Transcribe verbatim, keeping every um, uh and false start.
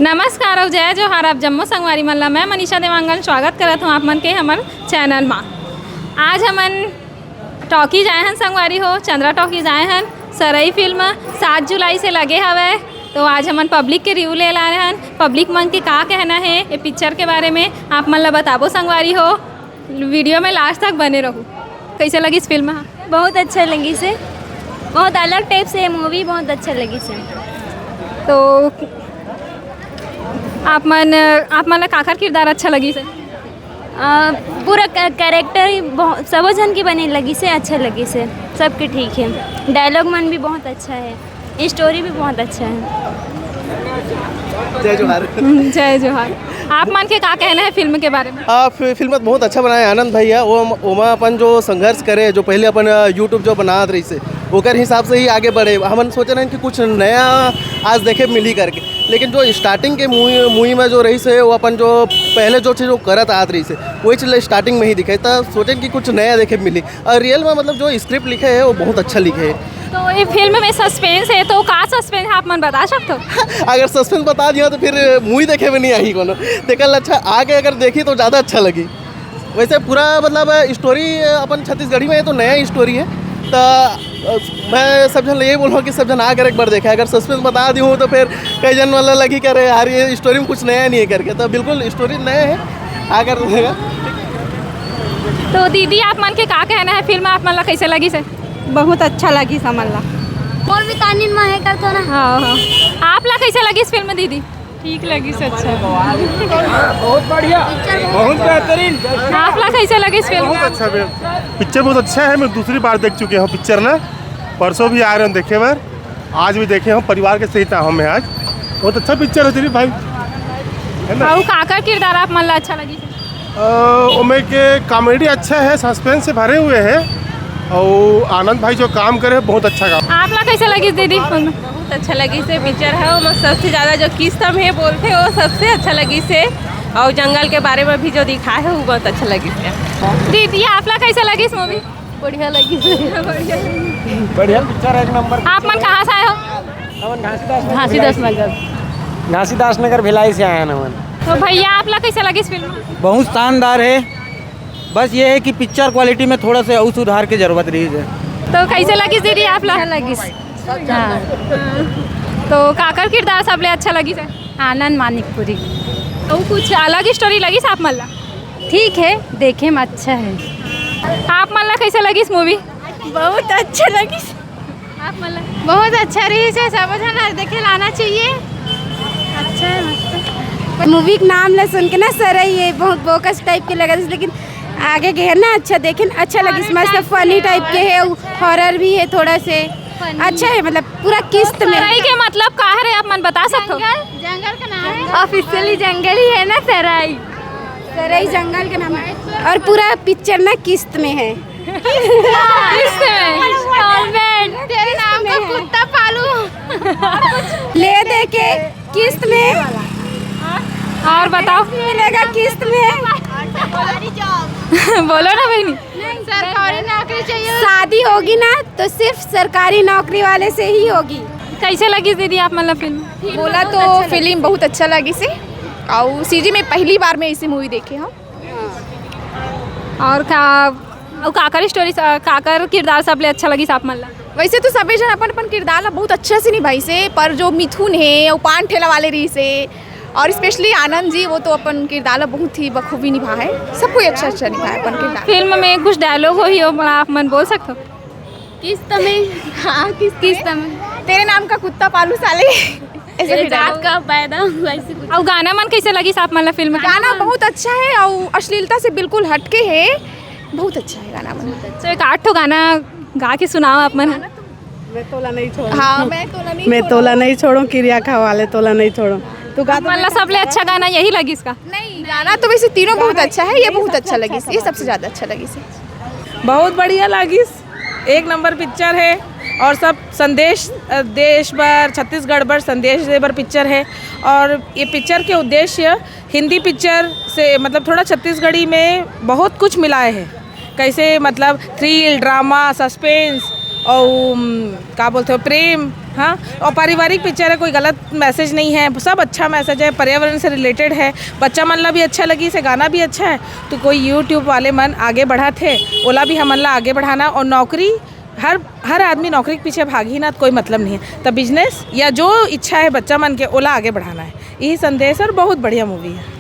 नमस्कार अउ जय जोहार, आप जम्मो संगवारी मन ला। मैं मनीषा देवांगन स्वागत करत हूँ आप मन के हमर चैनल मा। आज हमन टॉकीज आए हन संगवारी हो, चंद्रा टॉकीज आए हन। सरई फिल्म सात जुलाई से लगे हवय, तो आज हमन पब्लिक के रिव्यू ले लाए हन। पब्लिक मन के का कहना है ये पिक्चर के बारे में, आप मन ला बताबो संगवारी हो। वीडियो में लास्ट तक बने रहू। कैसे लगिस फिल्म ह? बहुत अच्छा लगिस हे, बहुत अलग टाइप से ये मूवी, बहुत अच्छा लगिस हे। तो आप मन, आप मन ला काकर किरदार अच्छा लगिस हे? अ, पूरा क-, कैरेक्टर ही बहु-, सबो झन के बने लगिस हे, अच्छा लगिस हे, सबके ठीक हे। डायलॉग मन भी बहुत अच्छा हे, स्टोरी भी बहुत अच्छा हे। जय जोहार। हम्म, जय जोहार। आप मन के का कहना है फिल्म के बारे में? आ, फि-, फिल्म तो बहुत अच्छा बनाए आनंद भैया। वो ओमा अपन जो संघर्ष करे, जो पहले अपन, अ, YouTube जो बनात रहिस हे, ओकर हिसाब से ही आगे बढ़े। हमन सोचे रहेन कि कुछ नया आज देखे मिली करके, लेकिन जो स्टार्टिंग के मूवी, मूवी में जो रहिस हे, वो अपन जो पहले जो चीज़ वो करत आत रहिस हे, वही चीज़ स्टार्टिंग में ही दिखे, तो सोचेन कि कुछ नया देखे मिली। और रियल में मतलब जो स्क्रिप्ट लिखे हे, वो बहुत अच्छा लिखे हे। तो ये फिल्म में सस्पेंस है, तो का सस्पेंस है, आप मन बता सकते हो? अगर सस्पेंस बता दिया तो फिर मूवी देखे में नहीं आही कोनो। तेकर अच्छा आगे अगर देखी तो ज़्यादा अच्छा लगी। वैसे पूरा मतलब स्टोरी अपन छत्तीसगढ़ी में है, तो नया स्टोरी है। तो अ, मैं सब झन ले यही बोलूँ कि सब झन आकर एक बार देखे। अगर सस्पेंस बता दी हूँ तो फिर कई झन वाला लगी करे, यार ये स्टोरी में कुछ नया नहीं है करके। तो बिल्कुल स्टोरी नया है, आकर देखेगा। तो दीदी, आप मन के का कहना है, फिल्म आप मन ला कैसे लगिस हे? बहुत अच्छा लगिस हमन ला। मोर भी तानिन मा हे करथो ना। हाँ, हाँ। आप ला कैसे लगिस फिल्म दीदी? ठीक लगिस, अच्छा। बहुत बढ़िया, बहुत बेहतरीन। आप ला कैसे लगिस फिल्म? बहुत अच्छा फिल्म। पिक्चर बहुत अच्छा है, मैं दूसरी बार देख चुके हूँ पिक्चर ना, परसों भी आ रहे हैं देखे बर, आज भी देखे हूँ, परिवार के सहित आया हूँ मैं आज। बहुत अच्छा पिक्चर है दिलीप भाई, है ना? अउ काकर किरदार आप मन ला अच्छा लगिस? अ, ओमे के कॉमेडी अच्छा है, सस्पेंस से भरे हुए हैं, और आनंद भाई जो काम करे, बहुत अच्छा काम। आप ला कैसे लगिस दीदी? बहुत अच्छा लगिस हे पिक्चर ह, ओमा सबसे ज्यादा जो किस्त में हे बोलथे, वो सबसे अच्छा लगिस हे। और जंगल के बारे में भी जो दिखाए हे, वो बहुत अच्छा लगिस हे। दीदी, आप ला कैसे लगिस मूवी? बढ़िया लगिस हे। बढ़िया पिक्चर है, एक नंबर। आप मन कहाँ से आए हो? हमन घासीदास नगर। घासीदास नगर। घासीदास नगर भिलाई से आए हैं हमन। तो भैया, आप ला कैसे लगिस फिल्म? बहुत शानदार है, बस ये है कि पिक्चर क्वालिटी में थोड़ा सा और सुधार की जरूरत रहिस हे। तो कैसे लगिस दीदी आप ला? अच्छा लगिस। हाँ। तो काकर किरदार सबले अच्छा लगिस हे? आनंद मानिकपुरी। तो कुछ अलग स्टोरी लगिस आप मन ला? ठीक है, देखे में अच्छा है। आप मन ला कैसे लगिस मूवी? बहुत अच्छा लगिस। आप मन ला? बहुत अच्छा रहिस हे, सब झन ला देखे ला आना चाहिए। अच्छा है, मस्त। मूवी के नाम ला सुन के ना सरई ये बहुत बोकस टाइप के लगा, लेकिन आगे के है ना अच्छा देखे, अच्छा लगिस, मस्त फनी टाइप के है, हॉरर भी है थोड़ा से। अच्छा है, मतलब पूरा किस्त में। सरई के मतलब का हरे, आप मन बता सकते हो? जंगल का नाम है। ऑफिशियली जंगल ही है ना सरई। सरई जंगल का नाम है और पूरा पिक्चर ना किस्त में है। किस्त में। Installment। तेरे नाम का कुत्ता पालू। ले दे के किस्त में। और बताओ। मिलेगा किस्त में। बोलो ना बहनी। सरकारी नौकरी चाहिए। शादी होगी ना तो सिर्फ सरकारी नौकरी वाले से ही होगी। कैसे लगिस दीदी आप मन ला फिल्म? बोला तो फिल्म बहुत अच्छा लगिस हे, और सीजी में पहली बार मैं इसे मूवी देखे हूँ। और का, अउ काकर स्टोरी, काकर किरदार सबले अच्छा लगिस आप मन ला? वैसे तो सबे झन अपन अपन किरदार ला बहुत अच्छा से निभाइस हे, पर जो मिथुन हे, वो पान ठेला वाले रहिस हे, और स्पेशली आनंद जी, वो तो अपन किरदार ला बहुत ही बखूबी निभा है। सब कोई अच्छा अच्छा निभा है अपन किरदार। फिल्म में कुछ डायलॉग होही, वो आप मन बोल सकते हो? किस्त में, हाँ, किस्त में। किस्त में। तेरे नाम का कुत्ता पालू साले। ऐसे तेरे भी जात डायलॉग। का पैदा, वैसे कुछ। और गाना मन कैसे लगिस आप मन ला फिल्म के? गाना बहुत अच्छा है और अश्लीलता से बिल्कुल हटके है। बहुत अच्छा है गाना मन। तो एक आठ ठो गाना गा के सुनाओ आप मन। मैं तोला नहीं छोड़ूं। हाँ, मैं तोला नहीं मैं छोड़ूं। तोला नहीं छोड़ूं, किरिया खा वाले तोला नहीं छोड़ूं। तू गा आप मन ला सबले अच्छा गाना यही लगिस का? नहीं, गाना तो वैसे तीनों बहुत अच्छा है, ये बहुत अच्छा लगिस, ये सबसे ज्यादा अच्छा लगिस। बहुत बढ़िया लगिस, एक नंबर पिक्चर है। और सब संदेश, अ, देश बर, छत्तीसगढ़ बर संदेश दे बर पिक्चर है। और ये पिक्चर के उद्देश्य हिंदी पिक्चर से, मतलब, थोड़ा छत्तीसगढ़ी में बहुत कुछ मिलाए है। कैसे, मतलब, थ्रिल, ड्रामा, सस्पेंस और, उम, का बोलते हो, प्रेम, हाँ, और पारिवारिक पिक्चर है, कोई गलत मैसेज नहीं है, सब अच्छा मैसेज है, पर्यावरण से रिलेटेड है, बच्चा मन ला भी अच्छा लगी, से गाना भी अच्छा है। तो कोई यूट्यूब वाले मन आगे बढ़त हे, ओला भी हमन ला आगे बढ़ाना, और नौकरी, हर हर आदमी नौकरी के पीछे भागही ना, तो कोई मतलब नहीं है। तो बिजनेस या जो इच्छा है बच्चा मन के, ओला आगे बढ़ाना है, यही संदेश। और बहुत बढ़िया मूवी है।